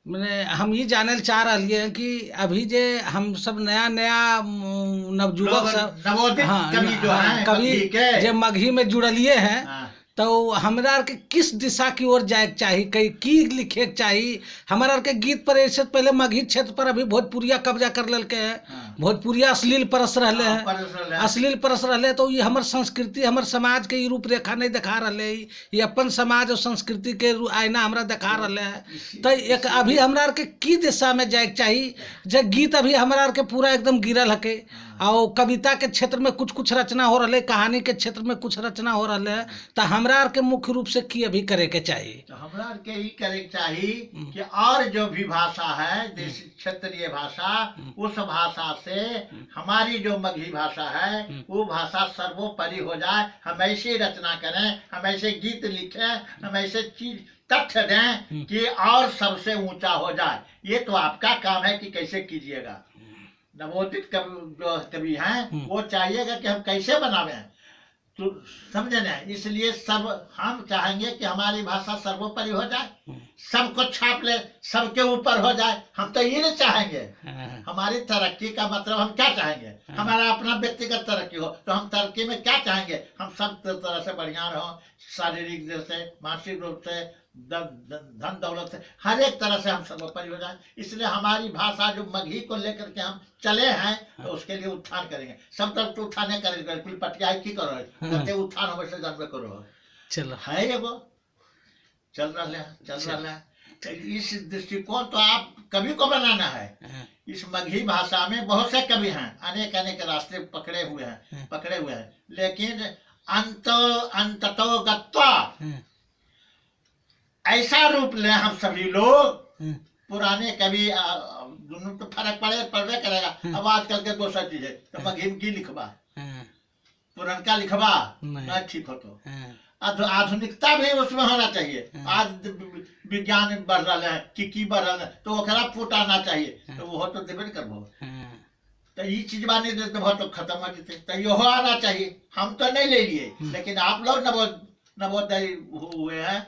मने हम ये जाने चाह रहिए हैं कि अभी जे हम सब नया नया नवयुवक लोग सब नवोदित कवि जो हैं, कवि मगही के। जे मगही में जुड़लिए हैं, हाँ। तो हमरा आर के किस दिशा की ओर जाए के चाही, कहीं की लिखे के चाही हमरा आर के गीत पर? ऐसे पहले मगही क्षेत्र पर अभी भोजपुरिया कब्जा कर लेलके है, हाँ। भोजपुरिया अश्लील परस रहले हाँ, हैं, परस रहले हैं। अश्लील परस रहले, तो ये हमर संस्कृति हमर समाज के ई रूपरेखा नहीं दिखा रहले है। ये अपन समाज और संस्कृति के आईना हमरा दिखा रहले है। तो एक अभी हमरा आर के की दिशा में जाए के चाही? जे गीत अभी हमरा आर के पूरा एकदम गिरल हके और कविता के क्षेत्र में कुछ कुछ रचना हो रहा है, कहानी के क्षेत्र में कुछ रचना हो रहा है, तो हमरा आर के मुख्य रूप से की अभी करे के चाही? तो हमरा आर के ई करे के चाही कि और जो भी भाषा है देश क्षेत्रीय भाषा, उस भाषा से हमारी जो मगही भाषा है वो भाषा सर्वोपरि हो जाए। हम ऐसी रचना करें, हम ऐसे गीत लिखें, हम ऐसे चीज तथ्य दें कि और सबसे ऊंचा हो जाए। ये तो आपका काम है कि कैसे कीजिएगा। नवोदित कवि जो कवि हैं वो चाहिएगा कि हम कैसे बनावें, तो समझे ना। इसलिए सब हम चाहेंगे कि हमारी भाषा सर्वोपरि हो जाए, सबको छाप ले, सबके ऊपर हो जाए। हम तो ये नहीं चाहेंगे। हमारी तरक्की का मतलब हम क्या चाहेंगे? हमारा अपना व्यक्तिगत तरक्की हो तो हम तरक्की में क्या चाहेंगे? हम सब तरह से बढ़िया रहो, शारीरिक रूप से, मानसिक रूप से, धन दौलत से, हर एक तरह से हम सर्वोपरि हो जाए। इसलिए हमारी भाषा जो मगही को लेकर के हम चले हैं तो उसके लिए उत्थान करेंगे। सब तरफ तो उत्थान नहीं करेंगे, कुल पटिया की करो, कते उत्थान हो से जानबे करो। चलो है एगो चल रहा है, चल रहा है। तो इस दृष्टिकोण तो आप कवि को बनाना है। इस मगही भाषा में बहुत से कवि हैं, अनेक अनेक रास्ते पकड़े हुए हैं, पकड़े हुए हैं, लेकिन अंत अंततो गत्वा ऐसा रूप ले हम सभी लोग। पुराने कवि दोनों तो फर्क पड़े पड़बे करेगा। अब आजकल के दोसर चीज है तो मगही में की लिखबा, पुरनका लिखबा नहीं ठीक हो तो आधुनिकता भी उसमें होना चाहिए। आज विज्ञान बढ़ रहा है कि बढ़ रहा है तो ओकरा फूट आना चाहिए, तो वो तो देबे करबो। तो ये चीज बानी देबो तो खत्म हो जते, तो इहो आना चाहिए। हम तो नहीं ले लिए, लेकिन आप लोग नवोदय हुए हैं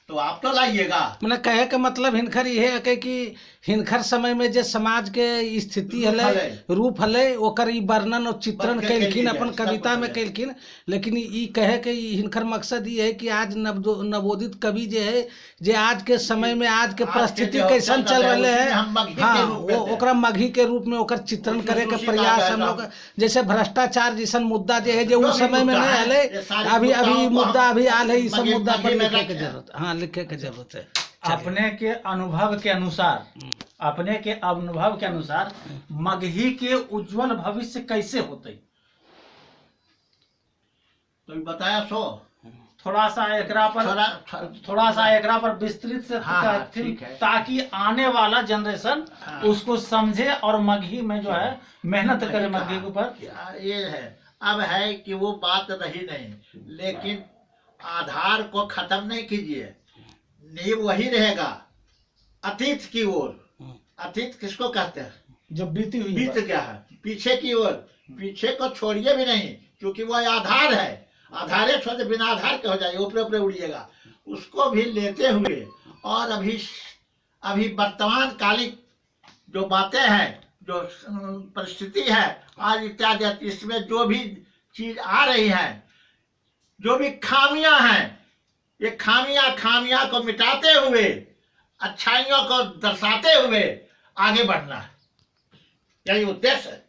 तो आप तो लाइएगा। मने कहे के मतलब हिनखर इहे है कि हिनखर समय में जे समाज के स्थिति रूप हले, हले। रूप हले, ओकर ई वर्णन और चित्रण वर्णन कैलखिन, कैलखिन, अपन सब कविता में कुछ। कैलखिन। लेकिन ई कहे के ई हिनखर मकसद ई है कि आज नवोदित कवि जे है, जे आज के समय में आज के आज के परिस्थिति जो कैसन चल चल रहले रहले है, है, उसमें हम मगही के हाँ, रूप में वो दें। ओकरा मगही के रूप में ओकर चित्रण उसमें करे के सुशील प्रयास आ हम जाएगा। लोग, जैसे भ्रष्टाचार जैसन मुद्दा जे है, जे जो उस भी समय में मुद्दा नहीं है, हले, ये सारे अभी मुद्दाओं को मुद्दा हम अभी आल है, ई सब मुद्दा पर मगही में लिखे के रखें। जरूरत, हाँ, लिखे के जरूरत है। अपने के अनुभव के अनुसार, अपने के अनुभव के अनुसार मगही के उज्जवल भविष्य कैसे होते? तो बताया सो थोड़ा सा एकरा पर थोड़ा सा एकरा पर विस्तृत से हाँ, हाँ, कहथिन, ठीक है। ताकि आने वाला जनरेशन हाँ। उसको समझे और मगही में जो है मेहनत करे मगही मगही के ऊपर। क्या ये है, अब है कि वो बात रही नहीं, लेकिन आधार को खत्म नहीं कीजिए, नींव वही रहेगा अतीत की ओर। अतीत किसको कहते हैं? जब बीती हुई बीत बात। गया है, पीछे की ओर, पीछे को छोड़िए भी नहीं, क्योंकि वह आधार है। आधारे छोड़ बिना आधार के हो जाए, ऊपरे ऊपरे उड़िएगा। उसको भी लेते हुए और अभी वर्तमान कालिक जो बातें हैं, जो परिस्थिति है आज इत्यादि, इसमें जो भी चीज आ रही है, जो भी खामियां हैं, ये खामियां को मिटाते हुए, अच्छाइयों को दर्शाते हुए आगे बढ़ना है, यही उद्देश्य है।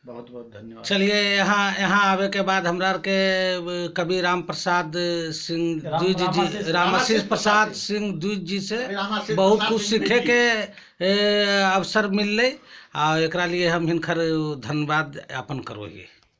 बहुत बहुत धन्यवाद। चलिए, यहाँ आवे के बाद हमरा के कवि राम प्रसाद सिंह द्विज जी, रामाशीष रामाशीष प्रसाद प्रसाद सिंह द्विज जी से कवि रामाशीष बहुत प्रसाद कुछ सिंह सीखे द्विज के अवसर मिलले, आ एकरा लिए हम हिनकर धन्यवाद ज्ञापन करो ही।